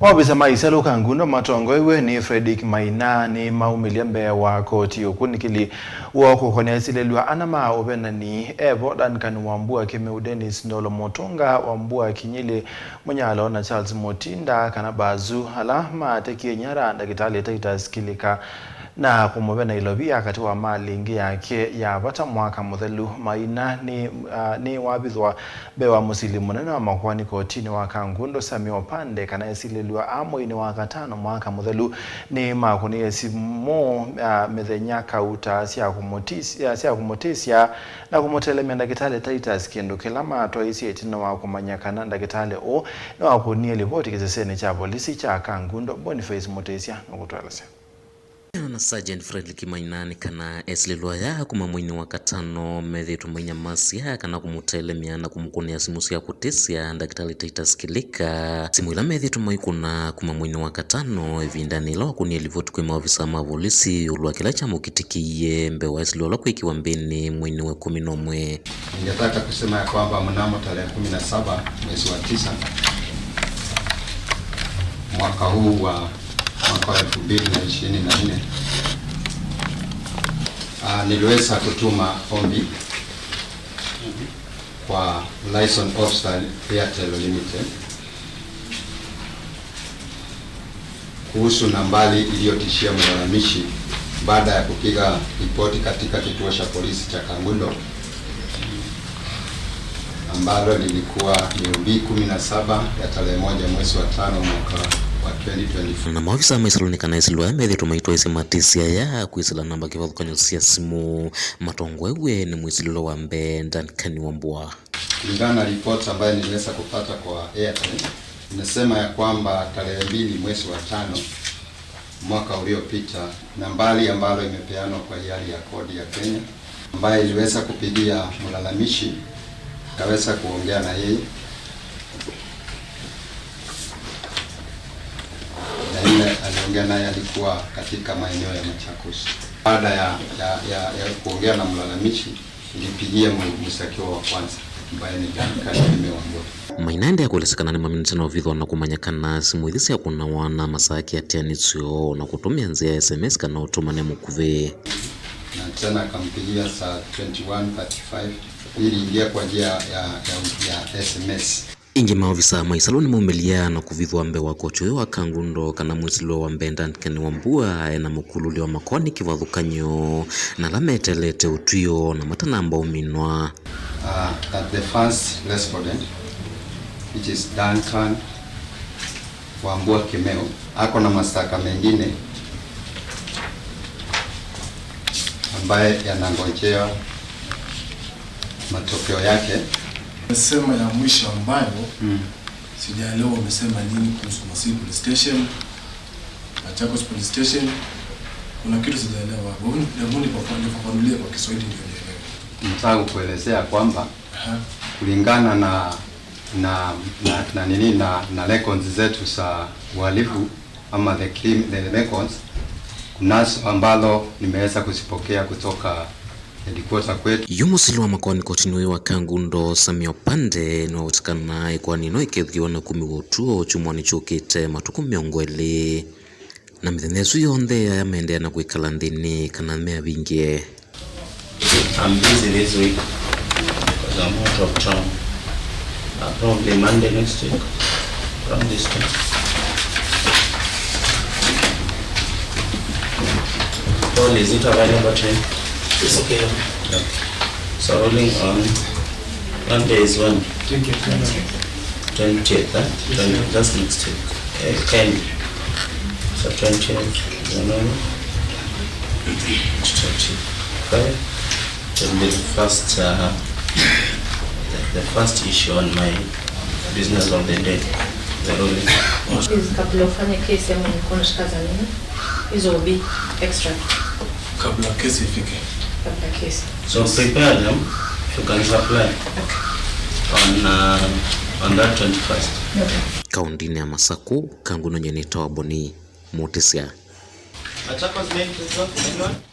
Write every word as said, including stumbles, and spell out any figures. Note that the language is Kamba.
Maovisa ma ĩsalũ Kangundo matongoew'e nĩ Fredrick Maina nĩmaumĩlye mbee wa koti ũkunĩkĩli woo kũkonea esilĩlw'a ana ma ũvenani, evo Duncan Wambua Kĩmeu, Dennis Ndolo Mũtũnga, Wambua Kinyĩlĩ Mũnyalo na Charles Mũtinda kana Bazu, ala matekie nyara ndakĩtalĩ Titus Kĩlĩka na kũmũvena ilovia katĩ wa malĩ ĩngĩ yake ya vata mwaka mũthelu. Maina nĩ, ah, nĩwavithwa mbee wa mũsili mũnene wa makoani kotinĩ wa Kangundo, Sammy Opande, kana esilĩlw'a a mweinĩ wa katano mwaka mũthelu nĩmakũnĩie simũ, ah, mĩthenya kauta sya kũmũtis-, ah, sya kũmũtĩsya na kũmũtelemya ndakĩtalĩ Titus, kĩndũ kĩla matwaisye ĩtina wa kũmanya kana ndakĩtalĩ ũũ nĩwakũnie livoti kĩsesenĩ kya volisi kya Kangundo. Boniface Mũtĩsya nũkũtũelesya. Na Sergeant Fredrick Maina nĩ kana esilĩlwa aya kuma mweinĩ wa katano methĩĩtwe mainyamasya kana kũmũtelemya na kũmũkũnĩa simũ sya kũtĩsya ndakĩtalĩ Titus Kĩlĩka. Simũ ila methĩĩtwe maikũna kuma mweinĩ wa katano, ĩvindanĩ ĩla wakũnie livoti kwĩ maovisa ma volisi ĩũlũ wa kĩla kyamũkĩtĩkĩie mbee wa esilĩlwa ala kwĩkĩwa mbĩnĩ mweinĩ wa ĩkũmi na ũmwe. Ningetaka kusema ya kwamba mnamo tarehe kumi na saba mwezi wa tisa mwaka huu wa mwaka wa elfu mbili na ishirini na nne, ah, niliweza kutuma ombi kwa liaison officer Airtel Limited kuhusu nambari iliyotishia mlalamishi baada ya kupiga ripoti katika kituo cha polisi cha Kangundo ambalo lilikuwa ni O B kumi na saba ya tarehe moja mwezi wa tano mwaka wa twenty twenty-four. Na maofisa ma ĩsalũnĩ kana ĩsalũ aya methĩĩtwe maitwaĩsya matĩsĩ aya kwĩsĩla namba kĩvathũkany'o sya simũ matongoew'e nĩ mwĩsilĩlwa wa mbee Duncan Wambua. Kulingana na ripoti ambayo niliweza kupata kwa Airtel, inasema ya kwamba tarehe mbili mwezi wa tano mwaka uliopita, nambari ambalo imepeanwa kwa hiari ya kodi ya Kenya, ambaye iliweza kupigia mlalamishi, akaweza kuongea na yeye, na yule aliongea naye alikuwa katika maeneo ya Machakos. Baada ya, ya, ya, ya kuongea na mlalamishi, nilipigia mu-, mshtakiwa wa kwanza, ambaye ni Duncan Kĩmeu Wambua. Maina endeea kũelesya kana nĩmaminisye na ũvithwa na kũmanya kana simũ ithi syakũnawa na masaa kĩatĩanĩsyo na kũtũmĩa nzĩa ya S M S kana ũtũmane mũkuvĩ. Na tena akampigia saa twenty-one thirty-five, iliingia kwa njia ya, ya, ya S M S. Ĩngĩ maovisa ma ĩsalũ nĩmaumĩlya na kũvithwa mbee wa koti ũyũ wa Kangundo kana mwĩsilĩlwa wa mbee Duncan Wambua ena mũkulũlyo wa makoani kĩvathũkany'o na ala meteelete ũtw'ĩo na matanamba ũminwa. Uh, that the first respondent, which is Duncan Wambua Kĩmeu, ako na mashtaka mengine ambaye yanangojea matokeo yake. Amesema ya mwisho ambayo, mm, sijaelewa, wamesema nini kuhusu Masii Police Station, Machakos Police Station? Kuna kitu sijaelewa. Hebu, hebu nifafa-, nifafanulie kwa Kiswahili ndio nielewe. Nataka kukuelezea kwamba, aha, kulingana na, na, na, na nini, na, na records zetu za uhalifu, ama the crim-, the records, kunazo ambalo nimeweza kuzipokea kutoka headquarter kwetu. Yu mũsili wa makoani kotinĩ ũyũ wa Kangundo, Sammy Opande, nĩwawetekana ĩkoani ĩno ĩkethĩwa na ũkumi wa ũtũo kyumwanĩ kyũkĩte matukũ mĩongo ĩlĩ. Na mĩthenya ĩsu yonthe aya maendeea na kwĩkala nthĩnĩ kana meavingĩe. I'm busy this week because I'm out of town. Uh, probably Monday next week, around this time. Paul, is it available to you? It's okay. Yeah. So rolling on Monday is when? Thank you. Twentieth, eh? Twenty, that's next week. Eh, Ken. So twentieth, January. Twenty-five. It'll be the first, uh, the, the first issue on my business of the day. The ruling. Please, kabla ufanye kesi ama niko na shika za nini? Hizo will be extra. Kabla kesi ifike. Kabla kesi. So prepare them, you can supply. Okay. On, uh, on that twenty-first. Okay. Kaũntĩnĩ ya Masakũ, Kangundo, nyie nĩtawa Boni Mũtĩsya. Machakos main resort, anyone?